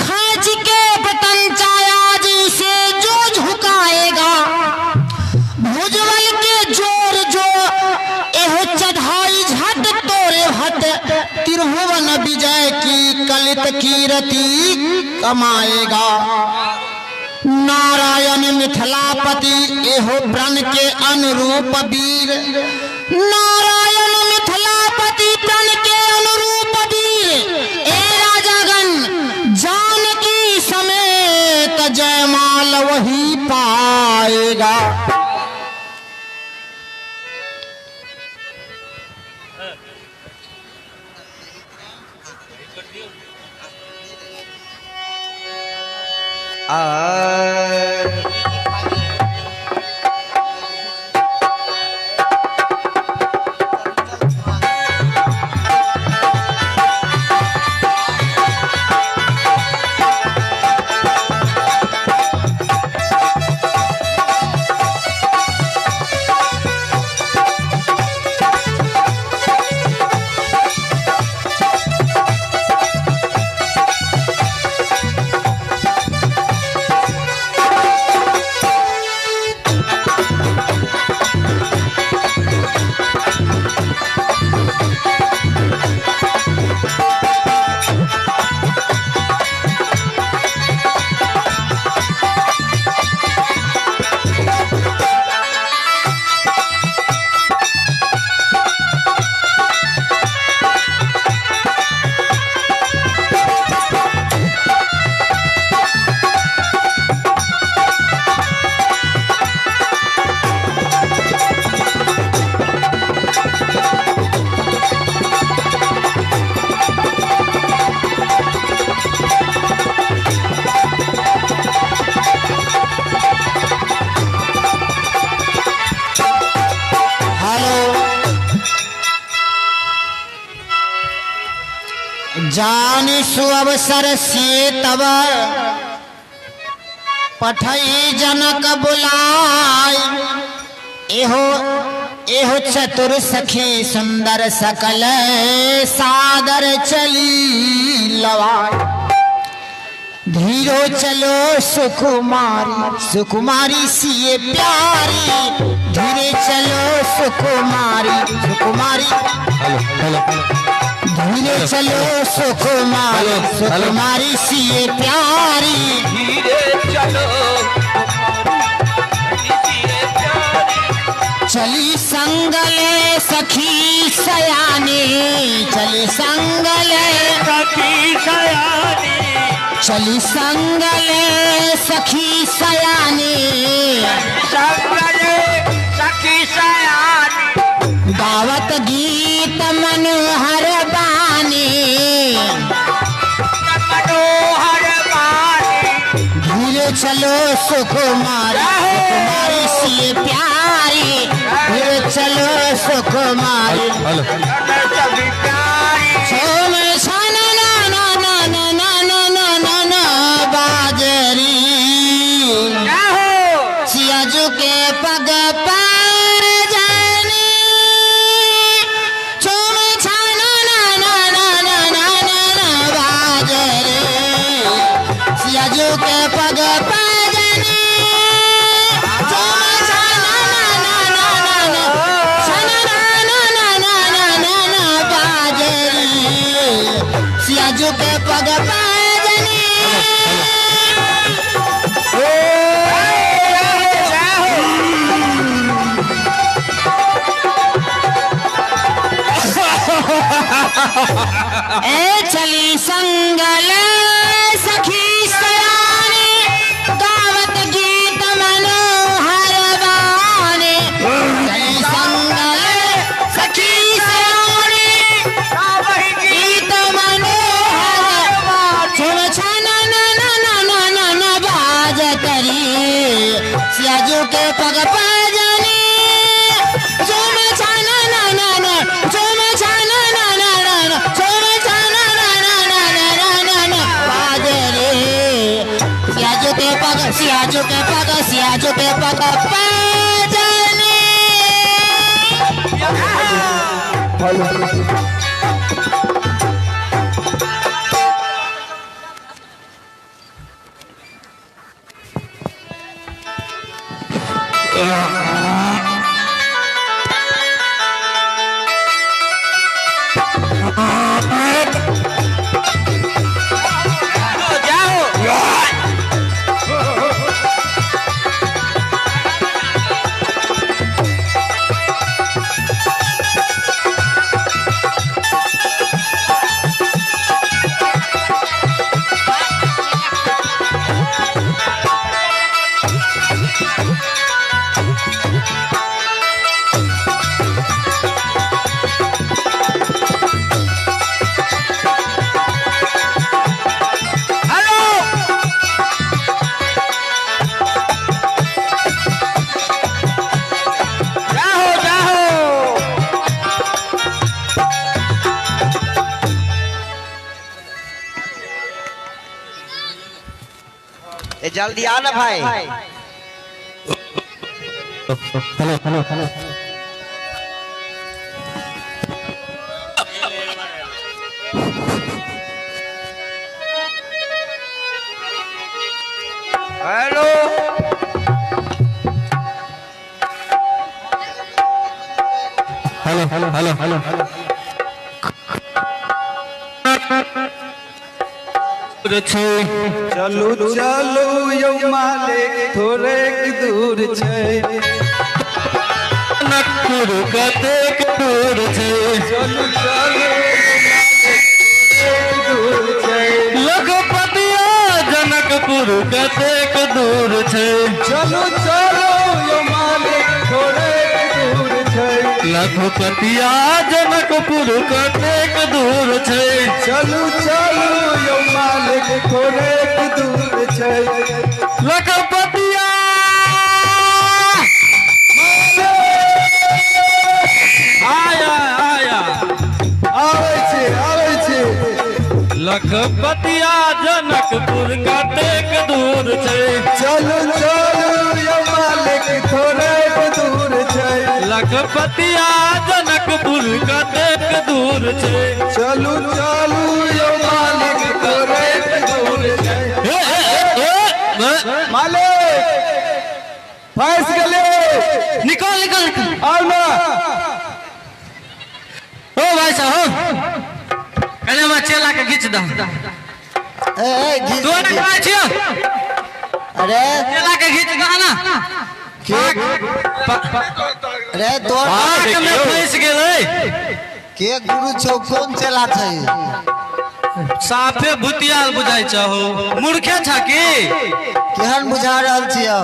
खींच के पतंचा आज इसे जो झुकाएगा। भुजबल के जोर जो एह चढ़ाई झट तोरे भट, त्रिभुवन विजय की कलित कीरति कमाएगा। नारायण मिथिलापति एहो प्रण के अनुरूप वीर, नारायण मिथिलापति प्रण के अनुरूप वीर। ए राजागण जानकी समेत जयमाल दीजिएगा। जानि सुअवसर से तब पठई जनक बुलाय, एहो एहो चतुर सखी सुंदर सकल सादर चली लवाय। धीरो चलो सुकुमारी सुकुमारी सिए प्यारी, धीरे चलो सुकुमारी सुकुमारी, धीरे चलो सुकुमारी सुकुमारी सिए प्यारी, धीरे चलो सिए प्यारी। चली संगले सखी सयानी, चली संगले सखी सयानी, चली संगले सखी सयानी, संगले सखी सयानी। गावत गीत मनोहर बानी, मनोहर बानी। धीरे चलो सुकुमारी सुकुमारी सिए प्यारी, धीरे चलो सुकुमारी सोम छन ना ना ना ना ना ना ना ना बाजरी, सियाजू के पग पर जानी, चुम छाना ना ना ना ना ना ना बाजरी, सियाजू के पग पर जानी, चुम छाना ना ना ना ना ना छाना ना ना ना ना ना ना ना बाजरी, सियाजू के पग पर जानी। ए चली संगल सखी सयानी, गावत गीत मनोहर बानी, चली संगल सखी सयानी, गीत मनोहर छुम छाना ना ना ना ना ना ना बाज करी, सियाजू के पग पर जानी, झूम छाना ना ना ना, झूम छाना ना ना ना ना, झूम छाना ना ना ना ना ना ना बाज रे, सियाजू के पग, सियाजू के पग, सियाजू के पग पर जानी। जाओ। जल्दी आ ना भाई। Hello hello hello hello hello hello hello hello hello चलू चलू यौ मालिक थोड़ेक दूर छै, जनकपुर कतेक दूर छै, चलू चलू दूर छै, लखपतिया जनकपुर कतेक दूर छै, चलू चलू यौ मालिक थोड़ेक दूर छै, लखपतिया जनकपुर कतेक दूर छै, चलू चलू यौ मालिक थोड़ेक दूर छै, लखपतिया आया आया आबै छी आबै छी, लखपतिया जनकपुर कतेक दूर छै, चलू चलू यौ मालिक थोड़ेक दूर छै, लखपतिया जनकपुर कतेक दूर छै, चलू चलू यौ मालिक थोड़ेक दूर छै। मालिक फंस गेलै, निकल निकल निकल आउ ना। ओ भाई साहब कने हमरा चेला के घीच दह। ए ए घीच तोरा कहै छियौ अरे चेला के घीच दह ना। अरे तोर पाक में फंस गेलै। के गुरु छौ कोन चेला छै? साफे भुतियाल बुझाइ छहो, मूर्खे छ की? केहन बुझा रहल छियौ?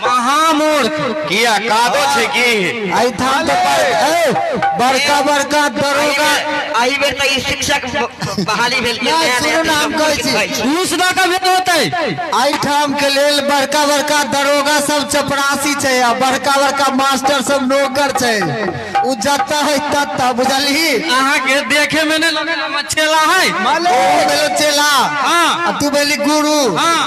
महामूर्ख। किया कादो छै की? एहिठाम तऽ बड़का बड़का दरोगा एहि बेर तऽ ई शिक्षक बहाली भेल। सुनू ना हम कहै छी, घूस दऽ कऽ भेट होतै। एहिठाम के लेल बड़का बड़का दरोगा सब चपरासी छै आ बड़का बड़का मास्टर सब नौकर छै। उ जतऽ है ततऽ, बुझलही? अहाँके देखे में नहि लगै हमर चेला है। ओ भेलो चेला। हाँ। आ तू भेली गुरु। हाँ।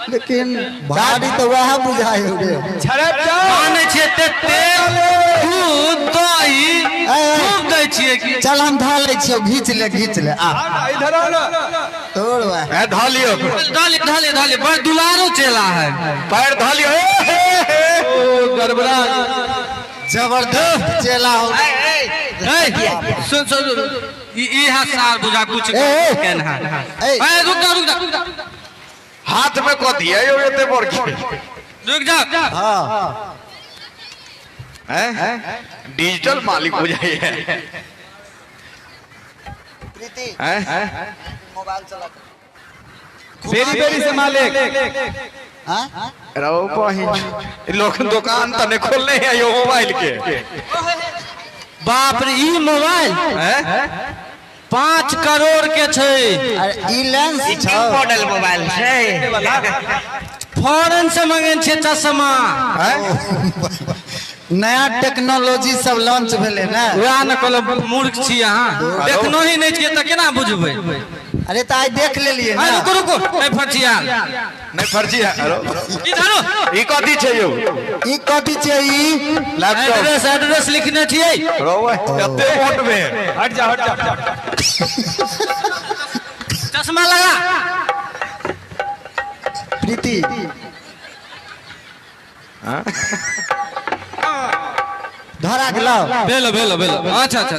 लेकिन भारी तऽ वएह बुझाइ हो रे। मानै छियै ते तेल दूध दही खूब दै छियै की? चल हम धऽ लै छियौ, घीच ले घीच ले आ इधर आओ ना। तोड़ वएह धऽ लियौ धऽ लियौ धऽ लियौ धऽ लियौ। बड़ दुलारू चेला है। पैर धऽ लियौ। ओ गड़बड़ा जबरदस्त चेला हो। सुन सुन ई हा सार बुझा कुछ केन है। ए रुक जा रुक जा, हाथ में कथी है यौ एते बड़की? रुक जा। हां हैं डिजिटल मालिक बुझाइ है। प्रीति हैं मोबाइल चला बेरी बेरी से मालिक। हां रहो बहिन लोग दुकान तने खोलने है यो मोबाइल के। बाप रे ई मोबाइल 5 करोड़ के छै। ई लेंस छै, मॉडल मोबाइल छै, फॉरेन से मंगेने छियै चश्मा। नया टेक्नोलॉजी सब लॉन्च भेलै ने, वएह ने कहलहुँ मूर्ख छी अहाँ, देखनो ही नहि छियै तऽ केना बुझबै? अरे तऽ आइ देख लेलियै ने। रुको रुको, नहि फर्जी आयल, नहि फर्जी आयल। ई कथी छै यौ? ई कथी छै? ई एड्रेस एड्रेस लिखने छियै। एते मोट में हट जा हट जा, चश्मा लगा। प्रीति धरा के लाओ। भेलो भेलो भेलो। अच्छा अच्छा,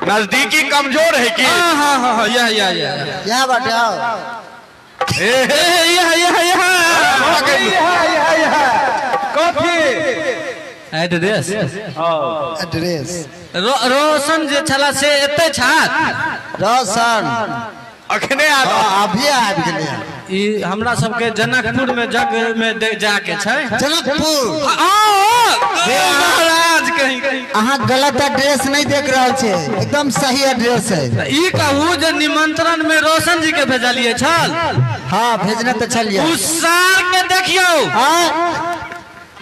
नजदीकी कमजोर है की? हाँ हाँ हाँ, यह यह यह यहाँ बाटे आओ। ए यह यह यह यह यह कथी? Address address. रोशन जे छला से एते छात? रोशन अखने आबि अभी आबि गेलै। ई हमरा सबके जनकपुर में जग में जाके छै। जनकपुर महाराज कहीं अहाँ गलत एड्रेस नहीं देख रहल छै, एकदम सही एड्रेस है। ई कहू जे निमंत्रण में रोशन जी के भेजलिए छल? हाँ भेजने तो छलिए। उस सार के देखियौ। हाँ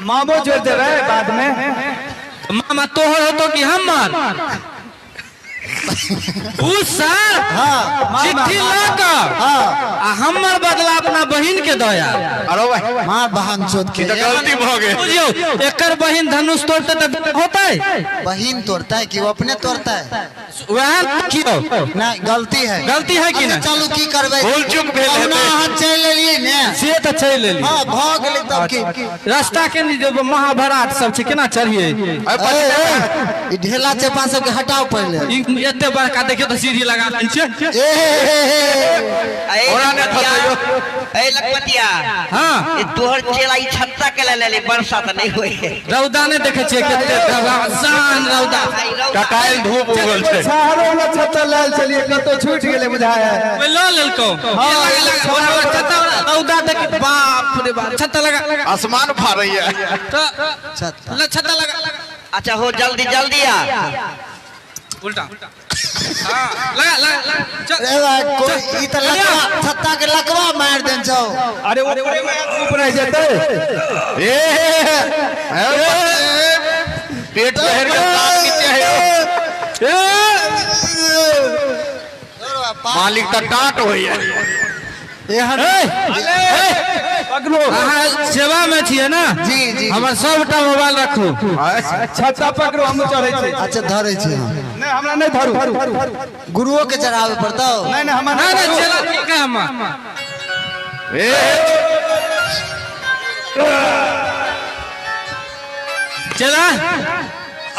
मामो जोड़ देबै बाद में। मामा तोहर होतो कि हमर? उ सर चिट्ठी ल के आ हमर बदला अपना बहिन के दया। अरे भाई मां बहन चोद के तो गलती भ गेल। बुझियो एकर बहिन धनुष तोड़ते त होतै, बहिन तोड़ता है कि वो अपने तोड़ता है? वह कियो नहीं, गलती है, गलती है कि नहीं? चलू की करबै, भूल चूक भेल हेतै। अहाँ चलि एलियै ने, से त चलि एलियै। हां भ गेलै तब की रास्ता के महाभारत सब छै, केना चढ़ियै? ई ढेला चेपा सब के हटाओ पहिले। ई एते बड़का देखियो त सीढ़ी लगा देने छै। ए ए लखपतिया, हां ई तोहर चेला ई छत्ता के ले ले, बरसा त नहीं होय। रौदा ने देखे छियै कते दबासान रौदा, कटायल धूप उगल छै। शहरो में छत्ता लाल चलिए कतो छूट गेलै बुझाय है। ओय ल लेलको लगा छत्ता, रौदा देख बाप रे बाप, छत्ता लगा, आसमान फाड़ैया त छत्ता छत्ता लगा। अच्छा हो जल्दी जल्दी आ, उल्टा हां लगा लगा चल। ए भाई कोई ई त लकवा छत्ता के लकवा मार देन छौ। अरे ओकरे में धूप रह जेतै। ए पेट पहर के साथ नीचे है। ए मालिक त टाट होइया। अहाँ सेवा में छियै ना? जी जी। हमर सबटा मोबाइल रखू। छत्ता पकड़ो, हम चढ़ै छी। अच्छा धरै छी हम। नहीं हमरा नहीं धरू, गुरुओं के चढ़ावे पड़तौ। नहीं नहीं हमरा नहीं नहीं चेला ठीक है हम। ए चेला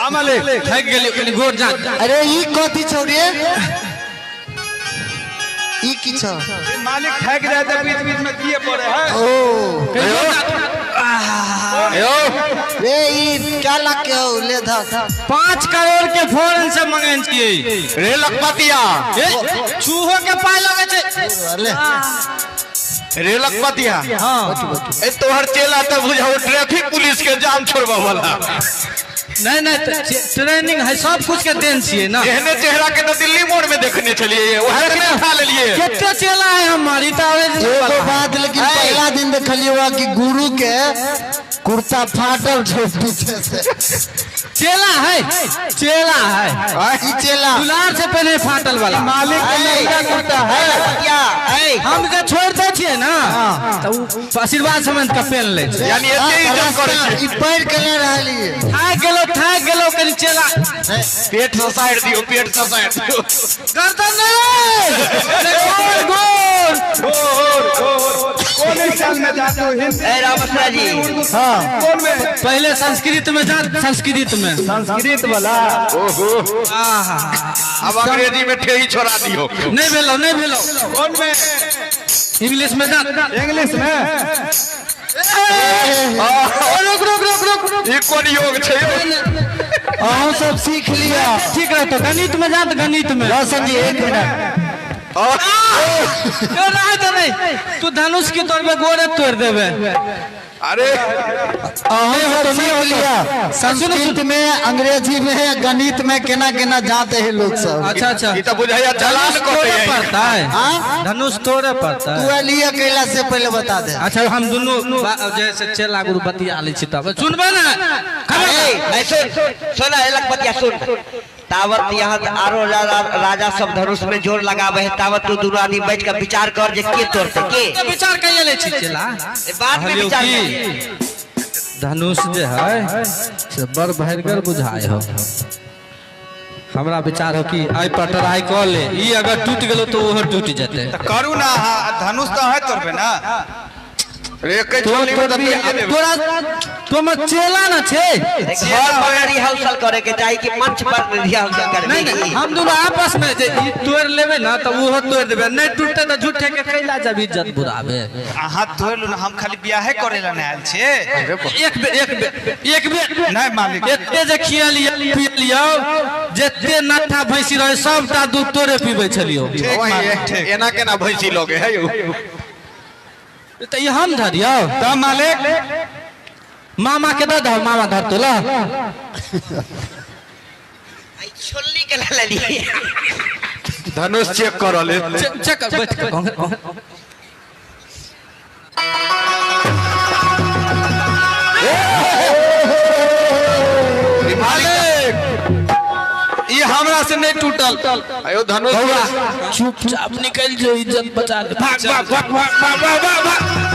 आमले थक गेली कनी गोर जा। अरे ई कथी छौ रे? ई की छौ? मालिक थक जाय त बीच बीच में दिए पड़े है। ओ यो रे ई क्या लाख के हो? ले धर 5 करोड़ के फोन से मंगेन छियै रे लखपतिया। छूहो के पाय लगे छै ले रे लखपतिया। हां ए तोहर चेला त बुझाओ ट्रैफिक पुलिस के जाम छोड़बा वाला। नहीं नहीं ट्रेनिंग है सब कुछ के देन छियै ना। एहने चेहरा के तो दिल्ली मोड़ में देखने चलिए, वहां के उठा लेलिए। केते चेला है हमारी त एगो बात, लेकिन पहला दिन देखलियो हुआ कि गुरु के कुर्ता फाटल छै पीछे से। चेला है, चेला है ई चेला दुलार से पहले फाटल वाला मालिक के नया कुर्ता है। हम जे छोड़ दै छियै ना त उ आशीर्वाद समझ के पहन ले छै, यानी एते इज्जत करै छै। ई पैर के ले रहलिए, थाक गेलो थाक गेलो कनी चेला पेट से साइड दियो, पेट से साइड दियो, गर्दन नहीं गोर गोर गोर गोर। कौन साल में जाते हो हिंदी? ए रामसरा जी हां कौन में? पहले संस्कृत में जा, संस्कृत में, संस्कृत वाला। ओहो आहा अब अंग्रेजी में ठेही छोड़ा दियो। नहीं भेलो नहीं भेलो। कौन में? इंग्लिश में जा, इंग्लिश में। रुक रुक रुक रुक, ई कोन योग छै? अहाँ सब सीख लिया। ठीक रहतो गणित में जा, गणित में। रोशन जी एक मिनट नहीं तू धनुष की तोड़बे गोरे तोड़ देबे। अरे अहाँ सब सीख लिया संस्कृत में, अंग्रेजी में, गणित में केना केना जाते हैं लोग सब। अच्छा अच्छा ई त बुझाया चालान तोड़े पड़ता है। धनुष तोड़े पड़ता है। तू लिया कैला से पहले बता दे। अच्छा हम दोनों जैसे चेला गुरु बतिया ले छी तब सुनबे ना। ए सुन सुन ए लखपतिया सुन, तावत यहाँ आरो राजा सब धनुष में जोर लगावे है, तावत तू दोनों आदमी बैठ के विचार कर जे के तोड़ते के विचार कइले ले छी चेला बाद में विचार। धनुष जे है से बड़ भयंकर बुझाए हो। हमरा विचार हो कि आई पर ट्राई कर ले, ई अगर टूट गेलो तो ओहो टूट जेते। त करू ना, धनुष त है तोड़बे ना रे के छोली में त तोरा तो म चेला ना छे। घर पर रिहर्सल करे के चाही कि मंच पर रिहर्सल करे? नहीं नहीं हम दोनों आपस में जे ई तोड़ लेबे ना त ओहो तोड़ देबे, नहीं टूटते त झूठे के कैला जब इज्जत बुराबे। अहाँ तोड़ लू ना, हम खाली बियाहे करेला ना आयल छे। एक बेर एक बेर एक बेर नहीं मालिक, एते जे खिया लिया पी लियो, जते नठा भैंसी रहे सबटा दूध तोरे पीबै छलियो। एना केना भैंसी लगे है यो? त ई हम धरियो त मालिक मामा के दऽ दहो, मामा धरतो ल। आई छोल्ली के ले ली धनुष चेक कर ले, चेक कर बैठ के। मालिक ई हमरा से नहीं टूटल। आयो धनुष चुपचाप निकल जो, इज्जत बचा ले। भाग भाग भाग भाग भाग भाग भाग।